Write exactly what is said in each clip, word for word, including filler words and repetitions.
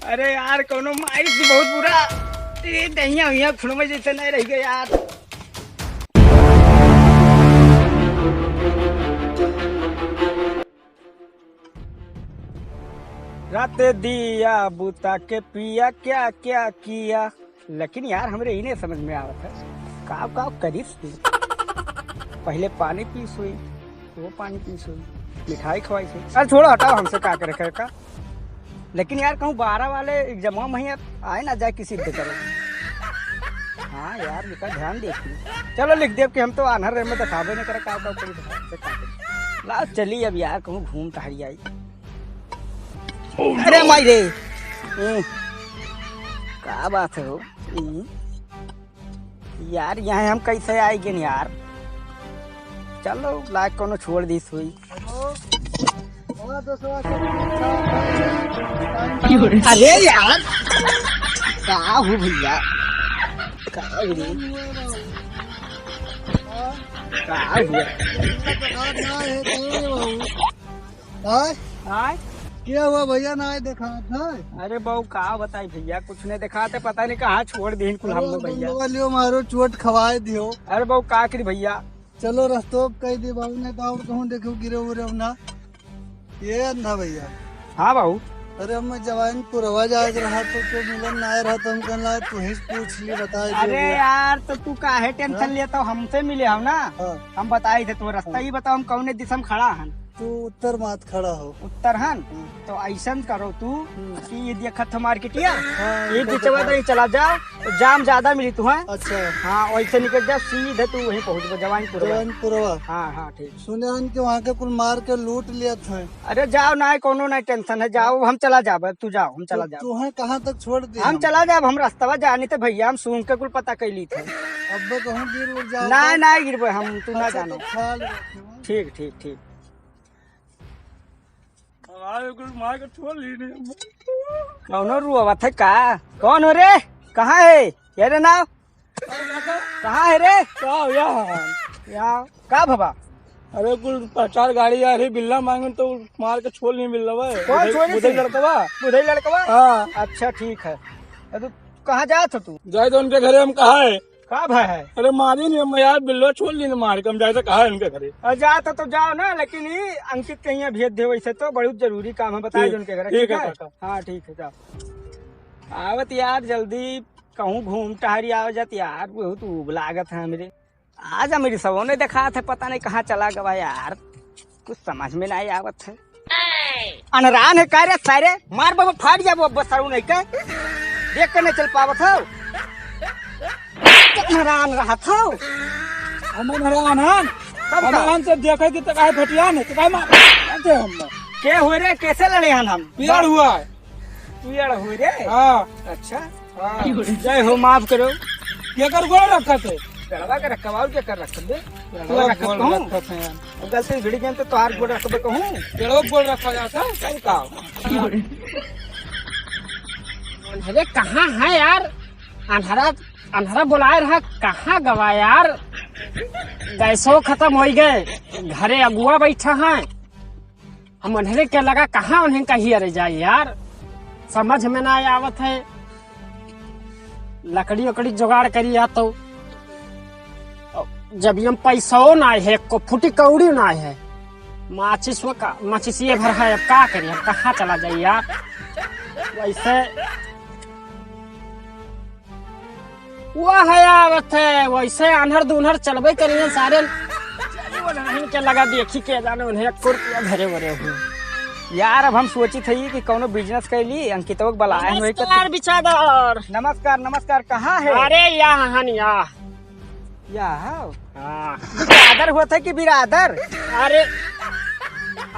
अरे यार, कौनो मारिस दी बहुत बुरा। ए, दहिया हुइया खुनवा जैसे नहीं रह गया यार। रात दिया बुता के पिया क्या क्या किया। लेकिन यार, हमरे ई नहीं समझ में आवत है, काव काव करिस तू? पहले पानी पीस हुई, वो पानी पीस हुई, मिठाई खवाई थी। अरे छोड़ो, हटाओ, हमसे का करे, करे का? लेकिन यार, कहूँ बारह वाले एग्जामवा में ही आए ना जाए कि सिद्ध करे। हाँ यार, इनका ध्यान देखी। चलो, लिख देब कि हम तो आन्हर रहे में देखाबे नहीं करे, काव काव करिस, हमसे का करे। लाओ, चली अब यार, कहूँ घूम टहरी आई। अरे माई रे। हम्म। का बात है हो? हम्म। यार, यहाँ हम कैसे आइ गए यार? चलो, लाग कोनो छोड़ दीस हुई। हेलो। और दोस्तों, सब ठीक ठाक है? अरे यार, का हो भैया? का हो रे? का हुआ? आय? आय? क्या हुआ भैया, ना आए देखात है? अरे बहू, का बताई भैया, कुछ नहीं देखात है, पता नहीं कहाँ छोड़ दीन कुल हम लोग भैया। बंदवा लियो मारो, चोट खवाए दियो। अरे बहू, का करी भैया? चलो रस्तो कह दे बाबू, नहीं तो और कहूँ देखो गिरे उरे ना। ये अंधा भैया। हाँ बाबू। अरे हम जवान पुरवा जाए रहा तो क्यों मिलन ना आए रहा तो हम कहला तू ही पूछ ली, बता दे अरे भैया। यार, तो तू काहे टेंशन हाँ? लेता हो, हमसे मिले हो ना। हाँ। हम बताई थे, तू रास्ता हाँ। ही बताओ, हम कौने दिशा में खड़ा हन। तू उत्तर मात खड़ा हो। उत्तर हन? हम्म। तो ऐसन करो तू हम्म। कि ये देखत हो मार्केटिया, हाँ, ये देखत बिचवा हो। दे चला जाओ, तो जाम ज्यादा मिली तू, हाँ? अच्छा। हाँ, वैसे निकल जाओ, सीधे तू वहीं पहुँच जवानपुरवा। जवानपुरवा। हाँ, हाँ, ठीक। सुने हन कि वहाँ के कुल मार के लूट लिया था। अरे जाओ ना, कोनो ना टेंशन है, जाओ, हम चला जाब, तू जाओ, हम चला जाब। तू है कहाँ तक छोड़ दे हम हम? चला जाब, हम रास्ता जानी थे भैया, हम सूंघ के कुल पता कैली थे। अब कहूँ गिर उड़ जाओ ना, तो? ना गिरबे हम, तू ना अच्छा, जानो। तो ख्याल रखे हो। ठीक, ठीक, ठीक। हमारे कुल मार के छोड़ ली नहीं। कौनो रुआवत है का? कौन हो रे? कहाँ है? ये रे नाव? कहाँ है रे? का हो या? या, का भवा? अरे कुल प्रचार गाड़ी आ रही, बिल्ला मांगन तो मार के छोड़ नहीं मिल रहा है। कौन बुधई, छोड़ी बुधई थी? लड़कवा। बुधई लड़कवा? हाँ। अच्छा ठीक है। अरे तू कहाँ जात हो तू? जाए तो उनके घरे हम कहा है। का भय है? अरे मारी नहीं हम यार, बिल्लो छोड़ ली ना मार के, हम जाए तो कहा है उनके घरे। अरे जात हो तो जाओ ना, लेकिन ये अंकित कहीं भेज दे, वैसे तो बहुत जरूरी काम है, बताए ठीक, दे उनके घरे, ठीक ठीक है है? काका। हाँ ठीक है, जाओ। आवत यार जल्दी, कहूँ घूम टहरी आवे जात यार, बहुत ऊब लागत है हमरे। आज हमरी सबो ने देखा था, पता नहीं कहाँ चला गवा यार, कुछ समझ में नहीं आवत है। अनरान है का रे सारे? मार बाबा, फाड़ जाबो अब बसरू नहीं के। देख के नहीं चल पावत हो। अनरान रहत हो। हम अनरान हन। तब का? अनरान से देखे कि तो काहे भटिया ने, तो काहे मार? अरे हम। के हो रे, कैसे लड़े हन हम? पियाड़ हुआ है। पियाड़ हो रे? हाँ। अच्छा। हाँ। जय हो, माफ करो। केकर गोड़ रखत है? पेड़वा के रखब, और केकर रखब बे? पेड़वा तोर रखब गोड़ कहूँ? रखत है यार। गलती भिड़ गई तो तोहार गोड़ रखबे कहूँ? पेड़वा गोड़ रखा जाता है, सही कहा। अरे कहाँ है यार? अन्हरा, अन्हरा बुलाए रहा, कहाँ गवा यार? गैसो खत्म हो गए, घरे अगुआ बैठा है। हम उन्हें के लगा कहाँ उन्हें कही अरे जाए यार, समझ में ना आवत है। लकड़ी उकड़ी जुगाड़ करी या तो, जब हम पैसो ना है, को फुटी कौड़ी ना है, माचिस वो का, माचिस ये भर है, अब का करी, हम कहाँ चला जाए यार? वैसे वो है आवत है, वैसे आन्हर दून्हर चलबे करिए सारे। चलिए, वो रहन के लगा देखी के जाने उन्हें एक रुपया धरे वरे हूँ। यार, अब हम सोची थी कि कौनो बिजनेस कर ली, अंकितवा के बलाए हुए तो नमस्कार बिचादार। नमस्कार, नमस्कार, कहाँ है? अरे, यहाँ हन, यहाँ। यहाँ? हाँ। बिरादर होत है कि बिरादर? अरे,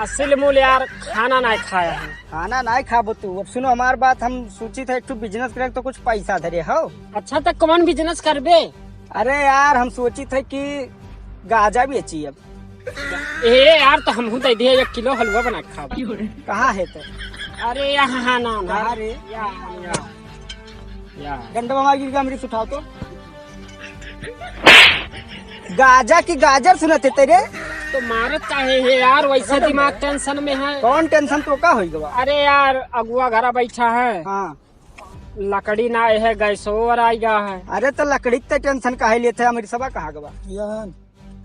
असल मूल यार, खाना नहीं खाया है। खाना नहीं खाबो तू। अब सुनो हमार बात, हम सोची थे एक ठो बिजनेस करे तो कुछ पैसा धरे हो। अच्छा, तो कौन बिजनेस करबे? अरे यार, हम सोची थे कि गाजा बेची अब। ए यार, तो हमहू दे दिए एक किलो हलवा बना के खाब। कहाँ है तो? अरे यहाँ, हाँ, ना, ना। कहाँ रे? या, या, या। डंडवा मार गिर गया, हमरी उठाओ तो। गाजा की गाजर सुनत है तेरे? तो मारत काहे है यार, वैसे दिमाग tension में है। कौन tension, तो का होई गवा? अरे यार, अगुआ घरा बैठा है। हाँ। लकड़ी ना है, गैसो और आई गा है। अरे तो लकड़ी के tension काहे लेत है, अमरीसवा कहाँ गवा? यार।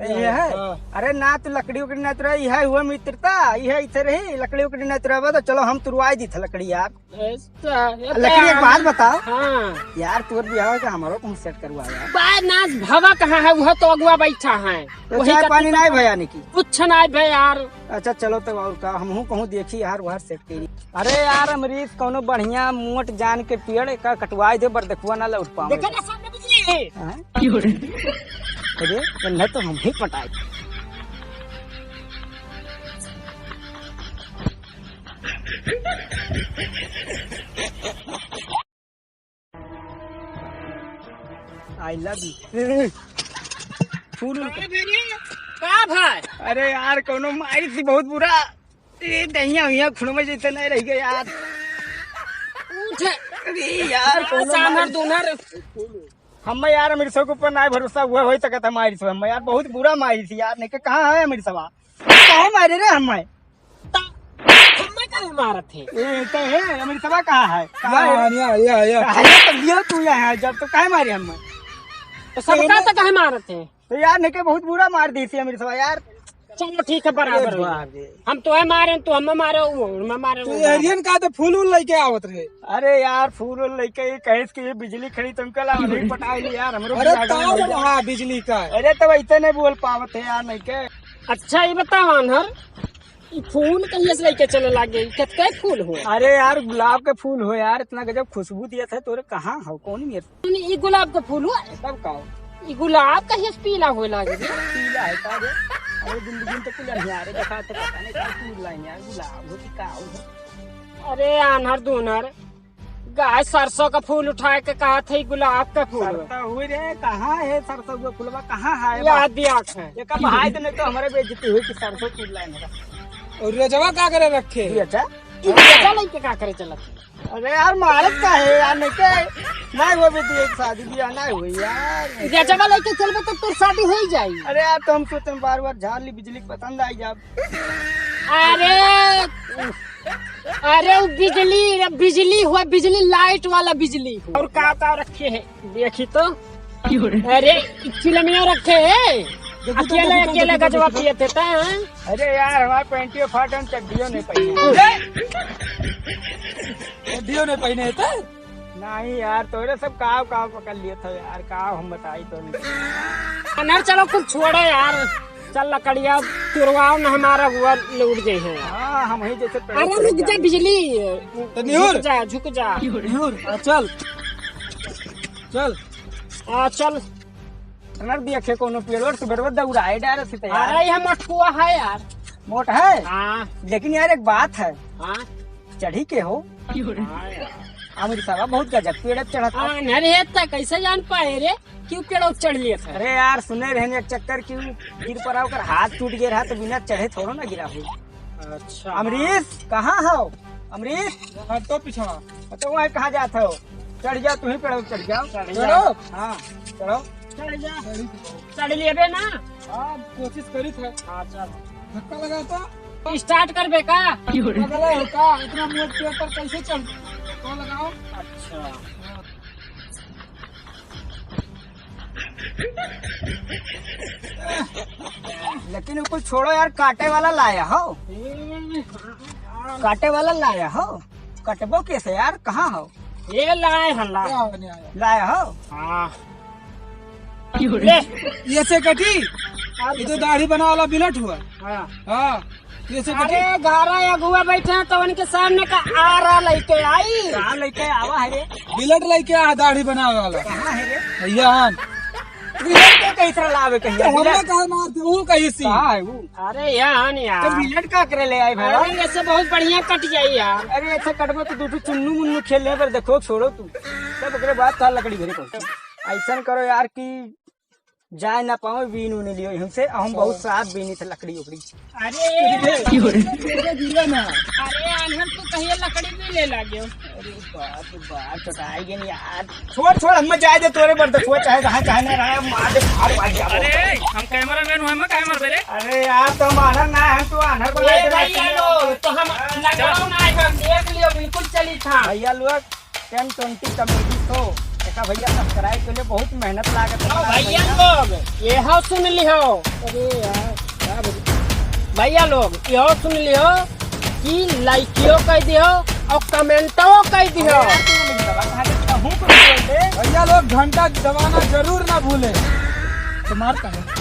ये है? हाँ। अरे ना, तू लकड़ी उकड़ी ना तुरा, ये है हुआ मित्रता, ये है इथे रही, लकड़ी उकड़ी ना तुरा, तो चलो हम तुरवाई दी थे लकड़ी यार। ऐसा, ये लकड़ी, एक बात बताओ। हाँ। यार, तोर बियाह के हमारो कहूँ set करवा यार। बा नाच भवा कहाँ है, वह तो अगुआ बैठा है। तो वही चाय पानी नहीं भया निकी? कुछ नहीं भया यार। अच्छा, चलो तब और का, हमहू कहूँ देखी यार, वह set करी। अरे यार अमरीश, कौनो बढ़िया मोट जान के पेड़ का कटवाई दे, बरदखुआ ना लौट पावे। देखा ना सामने बिजली है। हाँ? अरे, इन्हें तो हम ही पटाए। I love you। फूल उल का भाई? का भाई? अरे यार, कौनो मारी थी बहुत बुरा। ए, दहिया हुइया खुणवा जैसे नहीं रह गया यार। उठ। अरे यार, कौनो सामर मारी। दूनर। हम्मे यार, अमरीसवा के ऊपर ना भरोसा हुआ, होई सकत है मारी से हम्मे यार, बहुत बुरा मारी थी यार, नहीं के कहाँ है अमरीसवा? काहे मारे रे हम्मे? त हम्मे काहे मारत है? ए, तो है, अमरीसवा कहाँ है? कहाँ है? या, या, या, या। अरे, तो लियो तू यहाँ, जब तो काहे मारे हम्मे? तो सबका तो काहे मारत है? तो यार, नहीं के बहुत बुरा मार दी थी अमरीसवा यार। चलो ठीक है, बराबर अरे हो। बाप रे। हम तो है मारे, तू हमें मारे, वो हमें मारे, तो वो ये मारे। हरियन का तो फूल उल लेके आवत रहे। अरे यार, फूल उल लेके ये कहे कि ये बिजली खड़ी, तुमको ला नहीं पटाई ली यार, हमरो अरे बिजली ताव खड़ी। हाँ, बिजली का। अरे तो वैसे नहीं बोल पावत है यार, नहीं के। अच्छा, ये बताओ अनहर, ई फूल कहिया से लेके चले लागे? ई कतके फूल हुए? अरे यार, गुलाब के फूल हो यार, इतना गजब खुशबू दिया था तोरे, कहाँ हो, कौन मेर? ई गुलाब के फूल हुए? तब का हो? ई गुलाब कहिया से पीला होए लागे रे? पीला है का रे? अरे जिंदगी में तो कुल अनियारे देखा थे, पता नहीं का फूल लाई यार, गुलाब हो कि का हो। अरे आन्हर दूनर, गाय सरसों का फूल उठाए के कहा थे, गुलाब का फूल। सरसों हुई रे, कहाँ है सरसों का फूलवा, कहाँ है? याद दिया है। ये कब हाय तो नहीं तो हमारे बेइज्जती हुई कि सरसों फूल लाए मेरा। और रेजवा का करे रखे? ये अच्छा? ये रेजा लेके का करे चलत है? अरे यार, मारत का है यार, नहीं के, नहीं हुआ बेटी, एक शादी ब्याह नहीं हुई यार। रेजवा लेके चलबे तो तोर शादी हो ही जाई। अरे यार, तो हम सोचते हैं बार बार झाड़ ली, बिजली पसंद आई जाब। अरे अरे, वो बिजली, बिजली हुआ, बिजली, लाइट वाला बिजली हुआ। और का का रखे है, देखी तो। अरे, चिलमिया रखे है। देखो तो, अकेले, देखो तो, अकेले देखो तो, गजवा देखो तो। पिए थे, ता, हैं? अरे यार, हमारे पैंटियो फाटन, चड्डियों नहीं पहने। चड्डियों नहीं पहने थे? नहीं यार, तोरे सब काव काव पकड़ लिए थे यार, काव हम बताई तो नहीं। अनर चलो कुछ छोड़ो यार, चल लकड़िया तुरवाओ न, हमारा हुआ लौट गए हैं यार। हाँ, हम ही जैसे पेड़ अरे रुक जा, बिजली, तो निहुर। झुक जा, झुक जा। निहुर, हाँ, चल, चल। हाँ, चल। अनर देखे कोनो पेड़ और सुबह दौड़ाए डारे थे यार। अरे, यह मटकुआ है यार। मोट है? हाँ। लेकिन यार, एक बात है। हाँ। चढ़ी के हो? हाँ यार। अमरीसवा बहुत गजब पेड़ चढ़त है। हाँ, अरे, इतना कैसे जान पाए रे? क्यों पेड़ चढ़ लिए थे? अरे यार, सुने रहने एक चक्कर क्यों गिर पड़ा, ओकर हाथ टूट गया रहा, तो बिना चढ़े थोड़ो ना गिरा हो। अच्छा। अमरीश, कहाँ हो? अमरीश? हटो पिछवा। तो वहाँ कहाँ जात हो? चढ़ जा, तू ही पेड़ चढ़ जाओ। चढ़ चढ़ो। हाँ, चढ़ो। चढ़ जा। चढ़ लेबे ना? हाँ, कोशिश करी थे। हाँ, चल। धक्का लगा तो। Start करबे का? अगला हो का? इतना मोट पेड़ पर कैसे चढ़? तो लगाओ। अच्छा। हाँ। लेकिन वो कुछ छोड़ो यार, काटे वाला लाया हो? काटे वाला लाया हो? कटबो कैसे यार, कहाँ हो? ये लाए हैं, लाए। क्या होने आया? लाया हो? हाँ। ले। ये से कटी? ये तो दाढ़ी बनावे वाला बिलट हुआ। हाँ। हाँ। ये से कटी? अरे, घरा अगुआ बैठे हैं, तो उनके सामने का आरा लेके आई। कहाँ लेके आवा है रे? बिलट लेके आ, दाढ़ी बनावे वाला। कहाँ है रे? भैया, हम। बिलट के कहीं तरह लावे कहीं। तो हमने कहा मार दे, वो कहीं सी। कहाँ है वो? अरे यार, यार। तो बिलट का करे ले आई भाई? अरे, ऐसे बहुत बढ़िया कट जाई यार। अरे, ऐसे कटबो तो दू ठो चुन्नू मुन्नू खेलने पर देखो, छोड़ो तू। तब ओकरे बाद का लकड़ी घरे पहुंची। ऐसन करो यार कि जाए ना पावे, बीन उन लियो हमसे, हम बहुत साफ बीनी थे लकड़ी उकड़ी। अरे, अरे, अरे, अरे, आन्हर तू कहिए लकड़ी भी ले लाग्यो। अरे बाप रे बाप, चटाई गई यार। छोड़, छोड़, हमें जाए दे, तोरे बर्दाश्त हुआ, चाहे जहाँ, चाहे ना रहा, मार दे, फाड़, फाड़ दिया। अरे, हम कैमरामैन हुए, हमें काहे मार दे रे? अरे यार, तो हम आन्हर ना है, तू आन्हर को ए लाके भैया लोग, तो हम लगाओ ना, हम देख लियो, बिल्कुल चली था। भैया लोग, टेन ट्वेंटी कॉमेडी शो, देखा भैया, सब्सक्राइब के लिए बहुत मेहनत लागत है। ओ भैया लोग, ये हो सुन लिहो। अरे यार, क्या बोलूं? भैया लोग, ये हो सुन लिहो कि लाइकियो कह दिहो और कमेंटो कह दिहो। अरे यार, तू लोग दबा खा के कहूँ कुछ बोल दे। भैया लोग, घंटा दबाना जरूर ना भूले। तो मारता है।